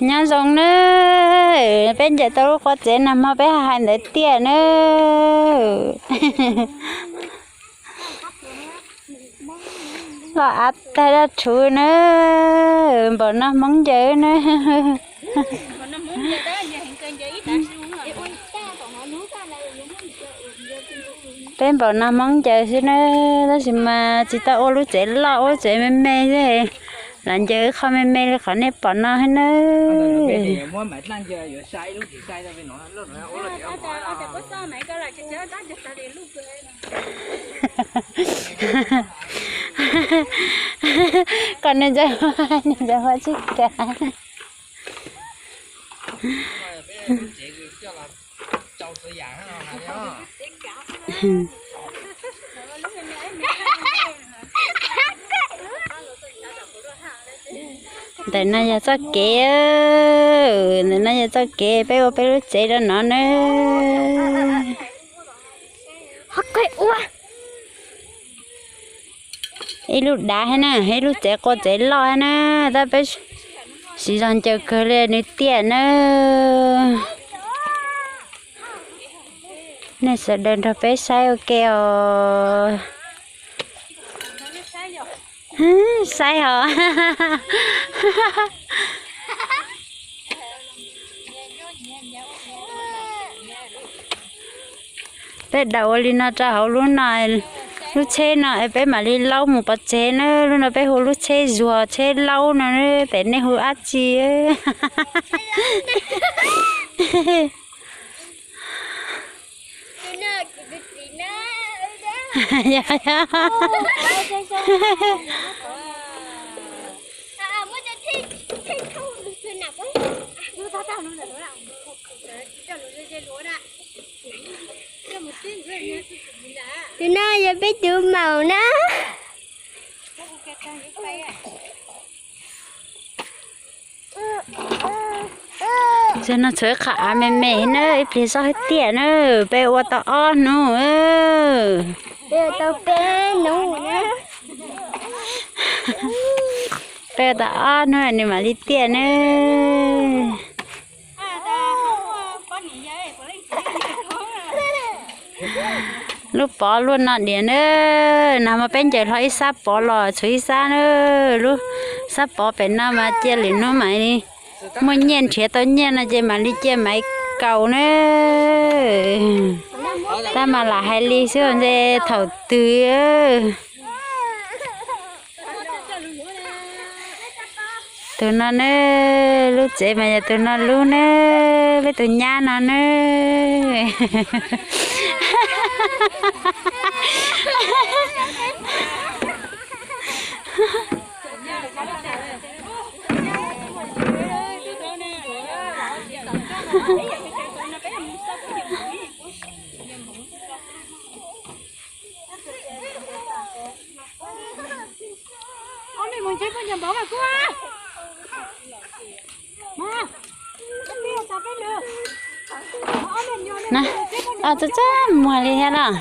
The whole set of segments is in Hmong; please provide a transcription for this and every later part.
Nyob zoo na, peb ncaws tau lub qua tsev nag hmo peb hais ntawd tiag na. Los av tag daj rhuv na, npaum no Hmoob ncaws na. Peb npaum no Hmoob ncaws xwb na, tab sis mas tsis tau ua lub tsev loj, ua lub tsev me me xwb. Lam ncaws qhov me me li qhov nej pom no xwb na. Kom nws ntxawg, nws ntxawg ua tsis kav. Ntawm no yog txoj kev, ntawm no yog txoj kev peb ua peb lub tsev rau no na. Ib lub dav thiab na, ib lub tsev qua tsev loj thiab na, tab peb siv zog ncaws kawg li nws tiaj na. Nej sawv daws nrog peb saib ua ke os. Saib hos. Peb daus ua li no rau hauv lub no, lub tsheb no es peb mam li laub mus pov tseg na. Lub no peb hu lub tsheb zuag tsheb laub no, pem nej hu dab tsi? Tus no yog peb tus maum na. Txog no tshuav ib qho av me me na, ib pliag zoj hwb tiaj na. Peb ua tau ob hnub, peb ua tau peb hnub na. Peb ua tau ob hnub nws mam li tiaj na. Lub pov luaj no diam na, nag hmo peb ncaws hlo ib sab pov los tshuav ib sab na. Lub sab pov pem no mas cia lwm hnub mam li muaj nyiaj nrhiav tau nyiaj no ces mam li cia mam kaus na. Tab mas lam hais li xwb nte thaum twg. Tus no ne, lub tsev mas yog tus no lub ne, peb tus nyab no ne. Txaj txaj muag li thiab los.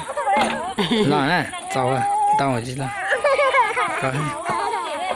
Los, tau, tau, tsis tau.